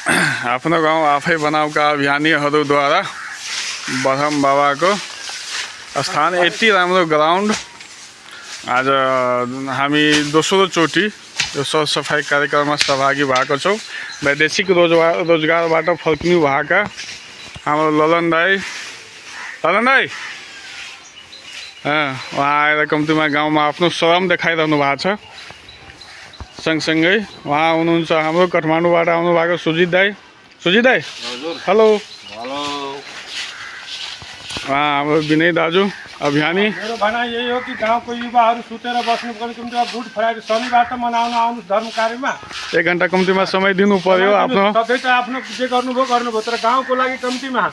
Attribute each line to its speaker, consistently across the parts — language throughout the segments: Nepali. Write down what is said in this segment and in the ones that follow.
Speaker 1: आफ्नो गाउँ आफै बनाऊका अभियानीहरूद्वारा बरहम बाबाको स्थान यति राम्रो ग्राउन्ड। आज हामी दोस्रो चोटि यो सरसफाइ कार्यक्रममा सहभागी भएको छौँ। वैदेशिक रोजगारबाट फर्किनु भएका हाम्रो ललन दाई उहाँ आएर कम्तीमा गाउँमा आफ्नो श्रम देखाइरहनु भएको छ। सँगसँगै उहाँ हुनुहुन्छ हाम्रो काठमाडौँबाट आउनुभएको सुजित दाई हेलो। उहाँ हाम्रो विनय दाजु अभियानी।
Speaker 2: मेरो भनाइ यही हो कि गाउँको युवाहरू सुतेर बस्नु पर्ने कम्तीमा बुट फ्राइडे शनिबार त मनाउन आउनुहोस् धर्म कार्यमा।
Speaker 1: 1 घन्टा कम्तीमा समय दिनु पर्यो। आफ्नो
Speaker 2: सधैँ त आफ्नो जे गर्नुभयो तर गाउँको लागि कम्तीमा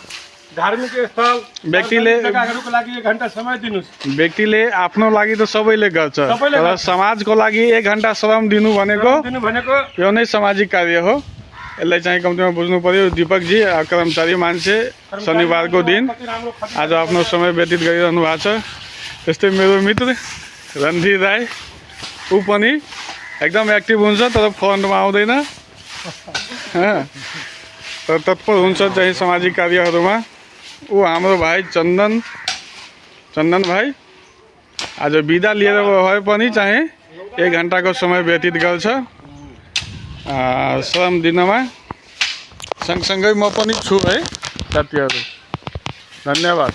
Speaker 2: धार्मिक स्थल
Speaker 1: व्यक्तिले
Speaker 2: जग्गाहरूको लागि 1 घन्टा समय दिनुहोस्।
Speaker 1: व्यक्तिले आफ्नो लागि त सबैले गर्छ, तर समाजको लागि 1 घन्टा श्रम दिनु भनेको यो नै सामाजिक कार्य हो। यसलाई चाहिँ कम्तीमा बुझ्नु पर्यो। दीपक जी कर्मचारी मान्छे शनिबारको दिन आज आफ्नो समय व्यतीत गरिरहनु भएको छ। त्यस्तै मेरो मित्र रणधीर राई, ऊ पनि एकदम एक्टिभ हुन्छ तर फ्रन्टमा आउँदैन, तर तत्पर हुन्छ चाहिँ सामाजिक कार्यहरूमा। ऊ हाम्रो भाइ चन्दन भाइ आज बिदा लिएर भए पनि चाहिँ 1 घन्टाको समय व्यतीत गर्छ श्रम दिनमा। सँगसँगै म पनि छु है साथीहरू। धन्यवाद।